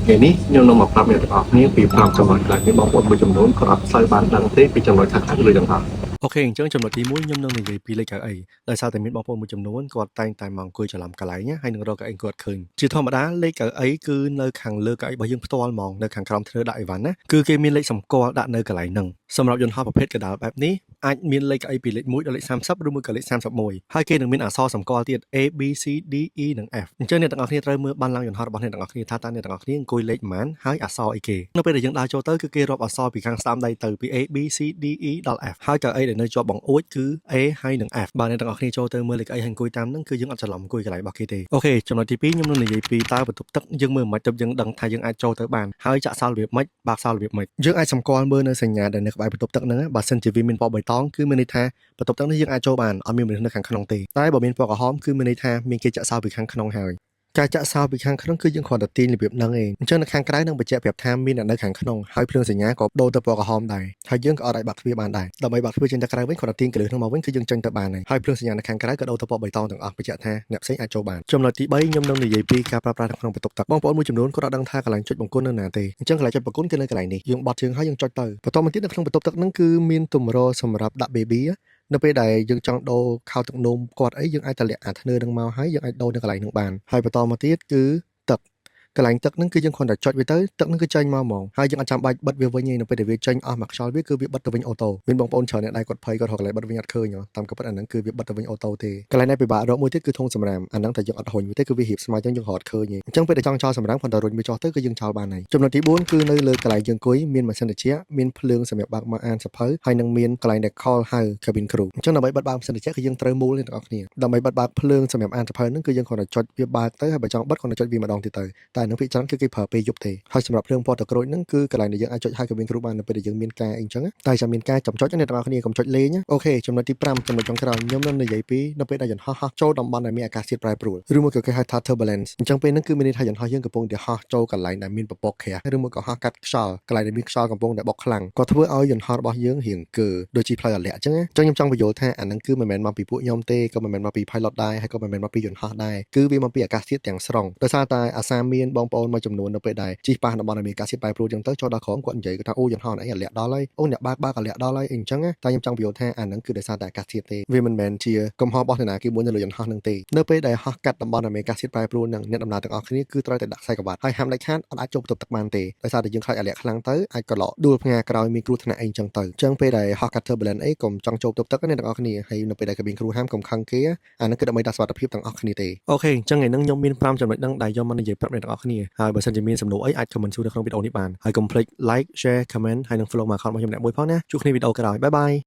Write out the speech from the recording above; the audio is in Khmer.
ថ្ងៃនេះខ្ញុំនឹងមកប្រាប់អ្នកទាំងអស់គ្នាពី5ចំណុចដែលមានបងប្អូនមួយចំនួនគាត់អត់សូវបានដឹងទេពីចំណុចខ្លះៗលើយន្តហោះ OK អញ្ចឹងចំណុចទី1ខ្ញុំនឹងនិយាយពីលេខកៅអីដោយសារតែមានបងប្អូនមួយចំនួនគាត់តែងតែមកអង្គុយច្រឡំកន្លែងណាហើយនឹងរកកៅអីគាត់ឃើញជាធម្មតាលេខកៅអីគឺនៅខាងលើកៅអីរបស់យើងផ្ទាល់ហ្មងនៅខាងក្រោមធ្នើដាក់អីវ៉ាន់ណាគឺគេមានលេខសម្គាល់ដាក់នៅកន្លែងហ្នឹងសម្រាប់យន្តហោះប្រភេទកណ្ដាលបែបនេះអាចមានលេខកៅអីពីលេខ1ដល់លេខ30ឬមួយក៏លេខ31ហើយគេនឹងមានអក្សរសម្គាល់ទៀត A B C D E និង F អញ្ចឹងអ្នកទាំងអស់គ្នាត្រូវមើលបានឡើងយន្តហោះរបស់អ្នកទាំងអស់គ្នាថាតើអ្នកទាំងអស់គ្នាអង្គុយលេខប៉ុន្មានហើយអក្សរអីគេនៅពេលដែលយើងដើរចូលទៅគឺគេរាប់អក្សរពីខាងស្ដាំដៃទៅពី A B C D E ដល់ F ហើយកៅអីដែលនៅជាប់បង្អួចគឺ A ហើយនិង F បើអ្នកទាំងអស់គ្នាចូលទៅមើលលេខអីហើយអង្គុយតាមហ្នឹងគឺយើងអត់ច្រឡំអង្គុយកន្លែងរបស់គេទេOK ចំណុចទី2ខ្ញុំនឹងនិយាយពីតើបន្ទប់ទឹកយើងមើលមិនទៅយើងដឹងថាយើងអាចចូលទៅបានហើយចាក់សោរបៀបម៉េចបើកសោរបៀបម៉េចយើងអាចសម្គាល់មើលនៅសញ្ញាដែលនៅក្បែរបន្ទប់ទឹកហ្នឹងបើសិនជាវាមានពណ៌បៃតងគឺមានន័យថាបន្ទប់ទឹកនេះយើងអាចចូលបានអត់មានមនុស្សនៅខាងក្នុងទេតែបើមានពណ៌ក្រហមគឺមានន័យថាមានគេចាក់សោពីខាងក្នុងហើយការចាក់សោពីខាងក្នុងគឺយើងគ្រាន់តែទាញរបៀបហ្នឹងឯងអញ្ចឹងនៅខាងក្រៅនឹងបញ្ជាក់ប្រាប់ថាមានអ្នកនៅខាងក្នុងហើយភ្លើងសញ្ញាក៏ដូរទៅពណ៌ក្រហមដែរហើយយើងក៏អត់អាចបាក់ទ្វារបានដែរដើម្បីបាក់ទ្វារចេញទៅក្រៅវិញគ្រាន់តែទាញគន្លឹះហ្នឹងមកវិញគឺយើងចេញទៅបានហើយហើយភ្លើងសញ្ញានៅខាងក្រៅក៏ដូរទៅពណ៌បៃតងទាំងអស់បញ្ជាក់ថាអ្នកផ្សេងអាចចូលបានចំណុចទី3ខ្ញុំនឹងនិយាយពីការប្រើប្រាស់នៅក្នុងបន្ទប់ទឹកបងប្អូនមួយចំនួនគាត់អត់ដឹងថាកន្លែងចុចបង្គន់នៅណាទេអញ្ចឹងកន្លែងចុចបង្គន់គឺនៅកន្លែងនេះយើងបត់ជើងហើយយើងចុចទៅបន្តមកទៀតនៅក្នុងបន្ទប់ទឹកហ្នឹងគឺមានទម្រសម្រាប់ដាក់ baby នៅពេលដែលយើងចង់ដូរខោទឹកនោមគាត់អីយើងអាចតម្លាក់អាធ្នើនឹងមកហើយយើងអាចដូរនៅកន្លែងហ្នឹងបានហើយបន្តមកទៀតគឺទឹកកន្លែងទឹកហ្នឹងគឺយើងគ្រាន់តែចុចវាទៅទឹកហ្នឹងគឺចេញមកហ្មងហើយយើងអត់ចាំបាច់បិទវាវិញទេនៅពេលដែលវាចេញអស់មកខ្យល់វាគឺវាបិទទៅវិញ auto មានបងប្អូនច្រើនអ្នកដែរគាត់ភ័យគាត់រកកន្លែងបិទវិញអត់ឃើញតាមក៏ពិតអាហ្នឹងគឺវាបិទទៅវិញ auto ទេកន្លែងដែលពិបាករកមួយទៀតគឺធុងសំរាមអាហ្នឹងតែយើងអត់រុញវាទេគឺវារៀបស្មើចឹងយើងរត់ឃើញទេអញ្ចឹងពេលដែលចង់ចោលសំរាមគ្រាន់តែរុញវាចុះទៅគឺយើងចោលបានហើយចំណុចទី4គឺនៅលើកន្លែងយើងអង្គុយមានម៉ាស៊ីនត្រជាក់មានភ្លើងសម្រាប់បើកមកអានសៀវភៅហើយនឹងមានកន្លែងដែល call ហៅ cabin crew អញ្ចឹងដើម្បីបិទបើកម៉ាស៊ីនត្រជាក់គឺយើងត្រូវមូលអ្នកទាំងអស់គ្នាដើម្បីបិទបើកភ្លើងសម្រាប់អានសៀវភៅហ្នឹងគឺយើងគ្រាន់តែចុចវាបើកទៅហើយបើចង់បិទគ្រាន់តែចុចវាម្ដងទៀតទៅតែនឹងភាគច្រើនគឺគេប្រើពេលយប់ទេហើយសម្រាប់ភ្លើងពណ៌ទឹកក្រូចហ្នឹងគឺកន្លែងដែលយើងអាចចុចហៅ cabin crew បាននៅពេលដែលយើងមានការអីចឹងតែចាំមានការចំចុចអ្នកទាំងអស់គ្នាកុំចុចលេង OK ចំណុចទី5ចំណុចចុងក្រោយខ្ញុំនឹងនិយាយពីនៅពេលដែលយន្តហោះហោះចូលតំបន់ដែលមានអាកាសធាតុប្រែប្រួលឬមួយក៏គេហៅថា turbulence អញ្ចឹងពេលហ្នឹងគឺមានន័យថាយន្តហោះយើងកំពុងតែហោះចូលកន្លែងដែលមានពពកក្រាស់ឬមួយក៏ហោះកាត់ខ្យល់កន្លែងដែលមានខ្យល់កំពុងតែបុកខ្លាំងក៏ធ្វើឲ្យយន្តហោះរបស់យើងរៀងកើដូចជាផ្លូវអាលាក់អញ្ចឹងណាអញ្ចឹងខ្ញុំចង់ពន្យល់ថាអាហ្នឹងគឺមិនមែនមកពីពួកខ្ញុំទេក៏មិនមែនមកពី pilot ដែរហើយក៏មិនមែនមកពីយន្តហោះដែរគឺវាមកពីអាកាសធាតុទាំងស្រុងដោយសារតែអាសាមានបងប្អូនមួយចំនួននៅពេលដែលជិះប៉ះតំបន់ដែលមានអាកាសធាតុប្រែប្រួលអញ្ចឹងទៅចូលដល់ក្រោមគាត់និយាយគាត់ថាអូយន្តហោះអីអាលាក់ដល់ហើយអូអ្នកបើកបើកអាលាក់ដល់ហើយអីអញ្ចឹងណាតែខ្ញុំចង់ពន្យល់ថាអាហ្នឹងគឺដោយសារតែអាកាសធាតុទេវាមិនមែនជាកំហុសរបស់អ្នកណាគេមួយនៅលើយន្តហោះហ្នឹងទេនៅពេលដែលហោះកាត់តំបន់ដែលមានអាកាសធាតុប្រែប្រួលហ្នឹងអ្នកដំណើរទាំងអស់គ្នាគឺត្រូវតែដាក់ខ្សែក្រវ៉ាត់ហើយហាមដាច់ខាតអត់អាចចូលបន្ទប់ទឹកបានទេដោយសារតែយើងខ្លាចអាលាក់ខ្លាំងទៅអាចក៏ឡក់ដួលផ្ងាក្រោយមានគ្រោះថ្នាក់អីអញ្ចឹងទៅអញ្ចឹងពេលដែលហោះកាត់ turbulence អីកុំចង់ចូលបន្ទប់ទឹកណាអ្នកទាំងអស់គ្នាហើយនៅពេលដែល cabin crew ហាមកុំខឹងគេអាហ្នឹងគឺដើម្បីដាក់សុវត្ថិភាពទាំងអស់គ្នាទេOK អញ្ចឹងថ្ងៃហ្នឹងខ្ញុំមាន5ចំណុចហ្នឹងដែលយកមកនិយាយប្រាប់អ្នកទាំងអស់គ្នាហើយបើសិនជាមានសំណួរអីអាច comment សួរនៅក្នុងវីដេអូនេះបានហើយកុំភ្លេច like, share, comment ហើយនិង follow មក account របស់ខ្ញុំអ្នកមួយផងណាជួបគ្នាវីដេអូក្រោយ bye bye.